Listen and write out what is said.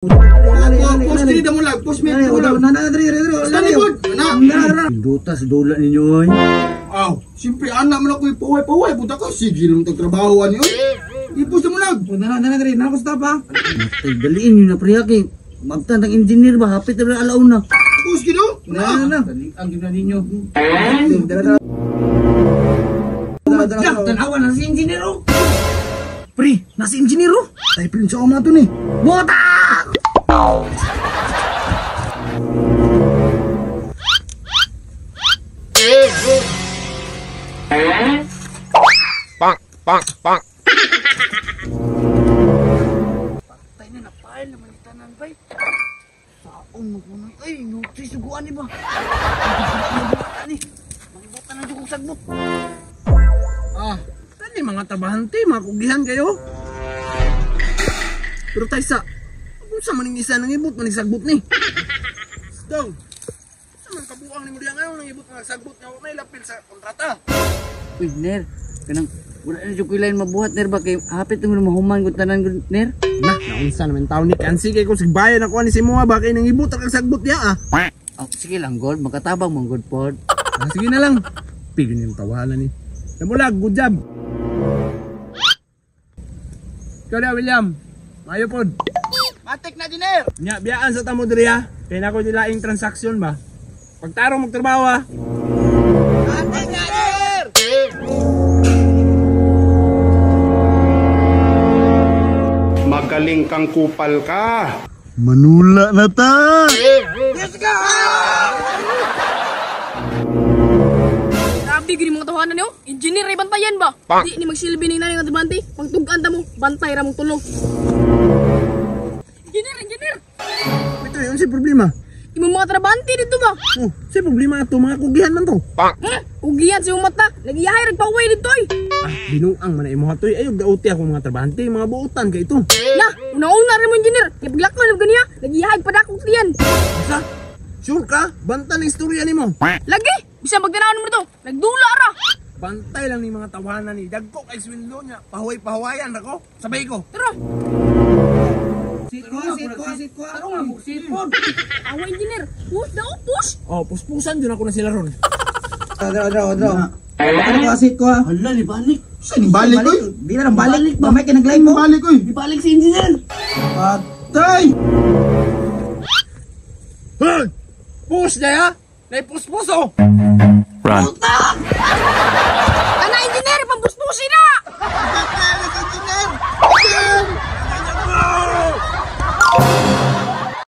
Post diri mo lag, post me mo lag. Stand pod. Na. Pinduta sa dula ninyo oy. Aw, siyempre anak man ako ipahuway-pahuway punta ko sige naman tag trabaho ani oy. I-post mo lag. Matay daliin nyo na pre kay magtan ang engineer ba hapit na alauna. Post gino. Na. Ang gina ninyo. Tanawa na si engineer oh. Pre, nasa engineer oh. Tay pilin sa na to ni. Bota! Bonk, bonk, bonk. Patay na napail naman ni tanan bay. Saon mo kunoy ay nutri suguan ni ba. Ani. Mangibutan na jud kog sagbot. Ah, tani mga trabahante, mga kugihan kayo. Pero taysa, kung sa maning isa nang ibot, maning sagbot ni. Dong, sa man kabuang ni mo diya ngayon, nang ibot nga sagbot nga may lapil sa kontrata. Uy, ner, kanang wala na jud koy lain mabuhat ner ba kay hapit na mahuman gud tanan gud ner. Na, naunsa naman taon ni Kansi kay kung sigbayan ako ani si Moa ba kay nang ibot ang sagbot niya ah. Oh, sige lang god, makatabang mong good pod. Ah, sige na lang. Pigin yung tawanan ni. Namulag, good job. Ikaw na, William. Mayo pod. Matik na diner. Nya, biyaan sa tamo diri ha. Kaya na ko nilaing transaksyon ba. Pagtarong magtrabaho ha. Matik na diner. Magaling kang kupal ka. Manula na ta! Grabe gini mga tawanan niyo. Engineer ay bantayan ba? Pak. Di ni magsilbi ning nani nga trabante. Pagtugan ta mo, bantay ra mong tulog. Engineer, engineer. Ito yun si problema. Imong mga trabante dito ba? Oh, si problema ato mga kugihan man to. Bonk. Ha? Ugiyan sa imong mata. Nagiyahay rag paway dito oy. Ah, binuang man na imo hatoy. Ayog dauti ako mga trabahante, mga buotan kay ito. Na, una-una ra mo engineer. Kay paglakaw na ganiya, nagiyahay padakog diyan. Sa? Sure ka? Banta ng istorya nimo. Lagi, bisan pagtanaw mo dito, nagdula ra. Bantay lang ni mga tawanan ni. Dagko kay sweldo niya. Pahuway-pahuwayan rako. Sabay ko. Tara. Tarong nga mong sipon. Awa engineer, push daw, push. Oh, puspusan dyan ako na sila ron. Hala ni balik. Sa ni balik oy. Balik ba? Balik oy. Ibalik si engineer. Patay. Hey! Push na ya! Naipuspus oh! Run. Ana engineer, pampuspusin na.